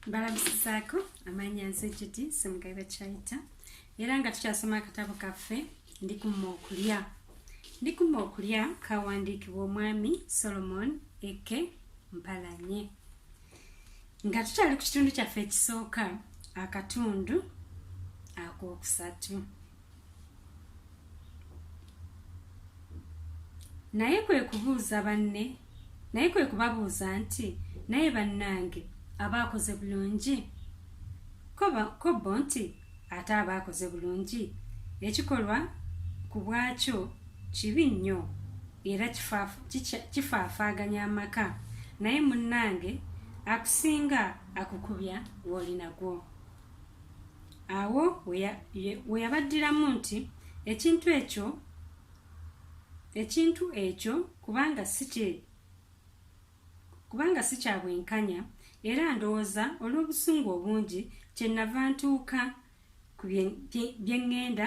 Mbalamusizaako amannya nze Judy Ssemugabe Kyayita era nga tukyasoma akatabo kaffe Ndikumma Okulya. Ndikumma Okulya kawandiikibwa omwami Solomon Eke Mpalanye. Nga tukyali ku kitundu kyaffe ekisooka akatundu akookusatu. Naye kwe kubuuza banne naye kwe kubabuuza nti naye bannange aba akoze bulungi ko bo nti ate aba akoze bulungi ekikolwa ku bwakyo kibi nnyo era kifaafaaganya amaka naye munnange akusinga akukubya gw'oli nagwo. Awo we yabaddiramu nti, Ekintu ekyo, ekintu ekyo kubanga si kye, kubanga si kya bwenkanya, era ndowooza olw'obusungu obungi kye nnava ntuuka ku bye, bye ŋŋenda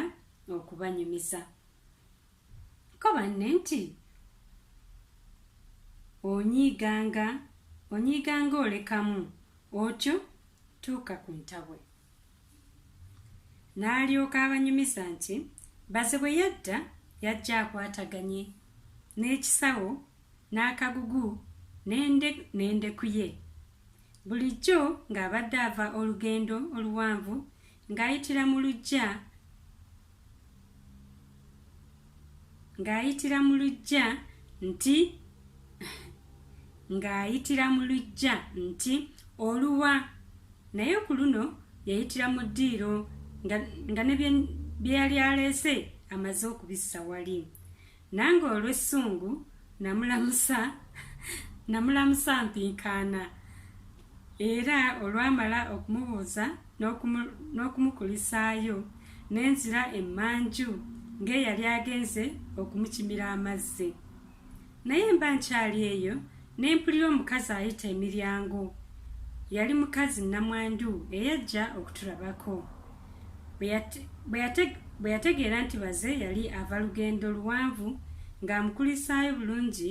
okubanyumiza. Ko banne nti, Onyiiganga, onyiiganga olekamu otyo Tuuka ku ntabwe. N'alyoka abanyumiza nti baze bwe yadda yajja akwataganye n'ekisawo n'akagugu n'endeku ye. Bulijjo ng'abadde ava olugendo oluwanvu ng'ayitira mu luggya ng'ayitira mu luggya nti ng'ayitira mu luggya nti oluwa naye ku luno yayitira mu ddiiro nga, nga ne bye yali aleese amaze okubissa wali nange olw'essungu namulamusa namulamusa mpinkaana era olwamala okumubuuza n'okumukulisaayo ne nzira emmanju ng'eyali agenze okumukimira amazzi. Naye mba nkyali eyo ne mpulira omukazi ayita emiryango. Yali mukazi nnamwandu eyajja okutulabako. Bwe yategeera nti baze yali ava lugendo luwanvu ng'amukulisaayo bulungi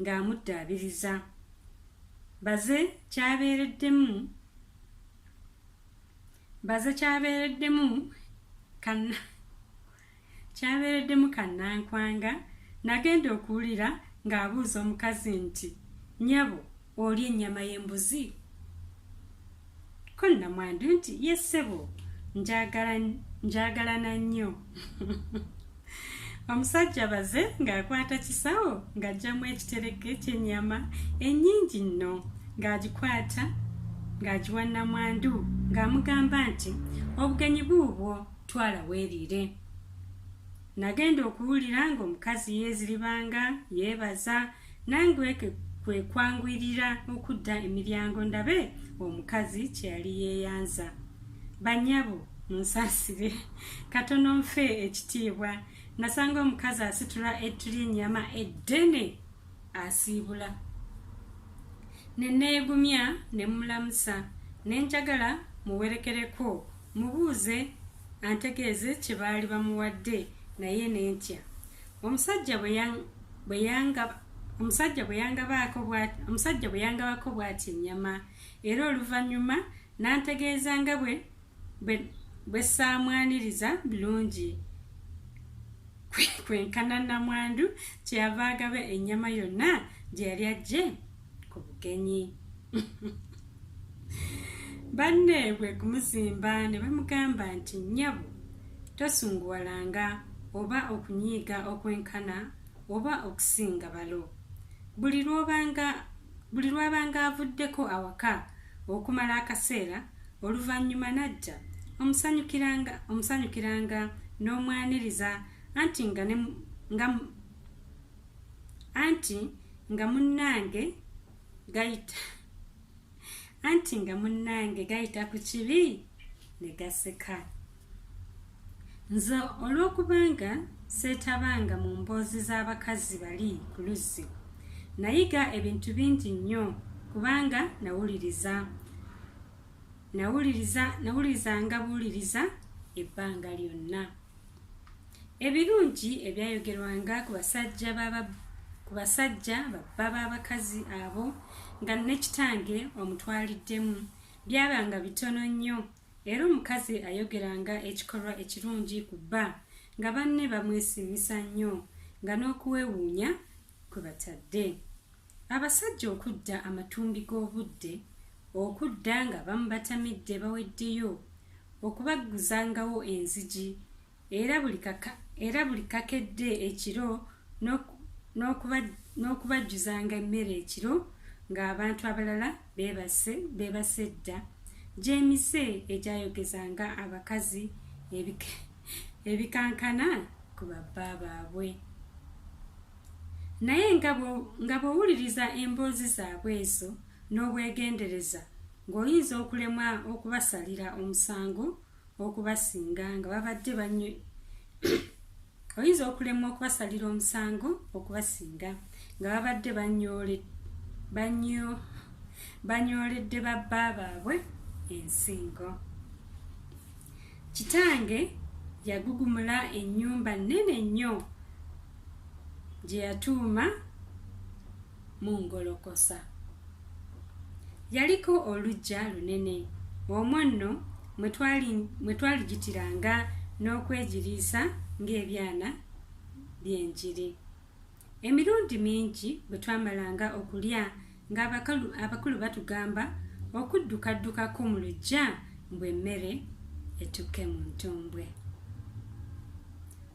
ng'amuddaabiriza. Baze kyabeereddemu Baze kyabeereddemu kanna kyabeereddemu kannankwanga nagenda okuwulira ng'abuuza omukazi nti nnyabo olya ennyama y'embuzi? Ko nnamwandu nti ye ssebo njagala njagalana nnyo. Omusajja baze ng'akwata kisawo ng'aggyamu ekitereke ky'ennyama ennyingi nno ng'agikwata ng'agiwa nnamwandu ng'amugamba nti obugenyi buubwo twala weeriire. Nagenda okuwulira ng'omukazi yeeziribanga yeebaza nange kwe kwanguyirira okudda emiryango ndabe omukazi kye yali yeeyanza. Bannyabo munsaasire katono nfe ekitiibwa nasanga omukazi asitula ettu ly'ennyama eddene asiibula ne neegumya ne mmulamusa ne njagala muwerekereko mubuuze antegeeze kye baali bamuwadde naye ne ntya omusajja bwe omusajja bwe yangabaako omusajja bwe yangabako bw'ati ennyama era oluvannyuma n'antegeeza nga bwe bwe ssaamwaniriza bulungi kwenkana nnamwandu kyeyava agaba ennyama yonna gye yali aggye ku bugenyi. Banne kwe kumuzimba ne bamugamba nti nnyabo tosunguwalanga oba okunyiiga okwenkana oba okusinga balo. Buli lw'obanga buli lw'abanga avuddeko awaka okumala akaseera oluvannyuma n'ajja omusanyukiranga omusanyukiranga n'omwaniriza anti nga ne nga anti nga munnange gayita anti nga munnange gayita ku kibi ne gaseka. Nze olw'okubanga seetabanga mu mboozi z'abakazi bali ku luzzi, nayiga ebintu bingi nnyo kubanga nawuliriza nawuliriza nawulirizanga buwuliriza ebbanga lyonna. Ebirungi ebyayogerwanga ku basajja ba ku basajja babba b'abakazi abo nga ne kitange omutwaliddemu. byabanga bitono nnyo era omukazi ayogeranga ekikolwa ekirungi ku bba nga banne bamwesiimisa nnyo nga n'okuwewuunya kwe batadde. Abasajja okudda amatumbi g'obudde, okudda nga abamu batamidde baweddeyo, okubagguzangawo enzigi era buli era buli kakedde ekiro n'okubajjuzanga emmere ekiro ng'abantu abalala beebase beebase dda gy'emize egyayogezanga abakazi ebikankana ku babba baabwe. Naye nga bw'owuliriza emboozi zaabwe ezo n'obwegendereza ng'oyinza okulemwa okubasalira omusango okubasinga nga babadde banyo oyinza okulemwa okubasalira omusango okubasinga nga babadde banyoole banyo banyooledde babba baabwe ensingo. Kitange yagugumula ennyumba nnene nnyo gye yatuuma Mungolokosa. Yaliko oluggya lunene, omwo nno mwe twaligitiranga n'okwegiriisa ng'ebyana by'enjiri. Emirundi mingi bwe twamalanga okulya ng'abakulu batugamba okuddukaddukako mu luggya mbu emmere etukke mu ntumbwe.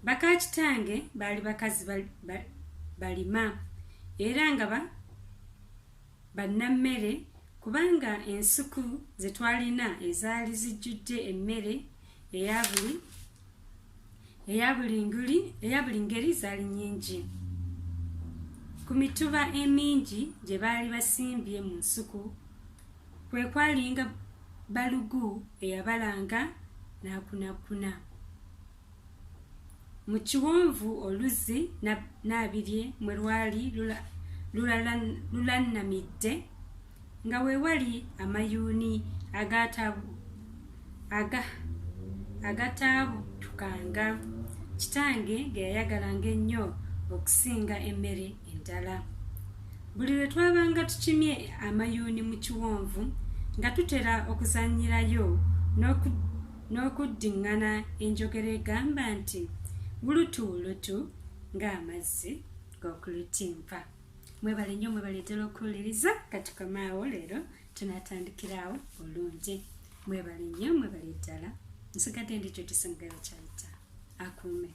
Baka kitange baali bakazi balima era nga ba bannammere kubanga ensuku ze twalina ezaali zijjudde emmere eya buli eya buli nguli eya buli ngeri zaali nnyingi. Ku mituba emingi gye baali basimbye mu nsuku kwe kwalinga balugu eyabalanga n'akunakuna. Mu kiwonvu oluzzi Nabirye mwe lwali lulannamidde nga we wali amayuuni agataabutukanga kitange ge yayagalanga ennyo okusinga emmere endala. Buli lwe twabanga tukimye amayuuni mu kiwonvu nga tutera okuzannyirayo n'okuddiŋŋana enjogera egamba nti wulutu wulutu ng'amazzi g'okulutimpa. Mwebale nnyo mwebale ddala okuwuliriza katukomaawo leero tunaatandikiraawo olundi. Mwebale nnyo mwebale ddala nsigadde ndi Judith Mugabe Kyayita akuume.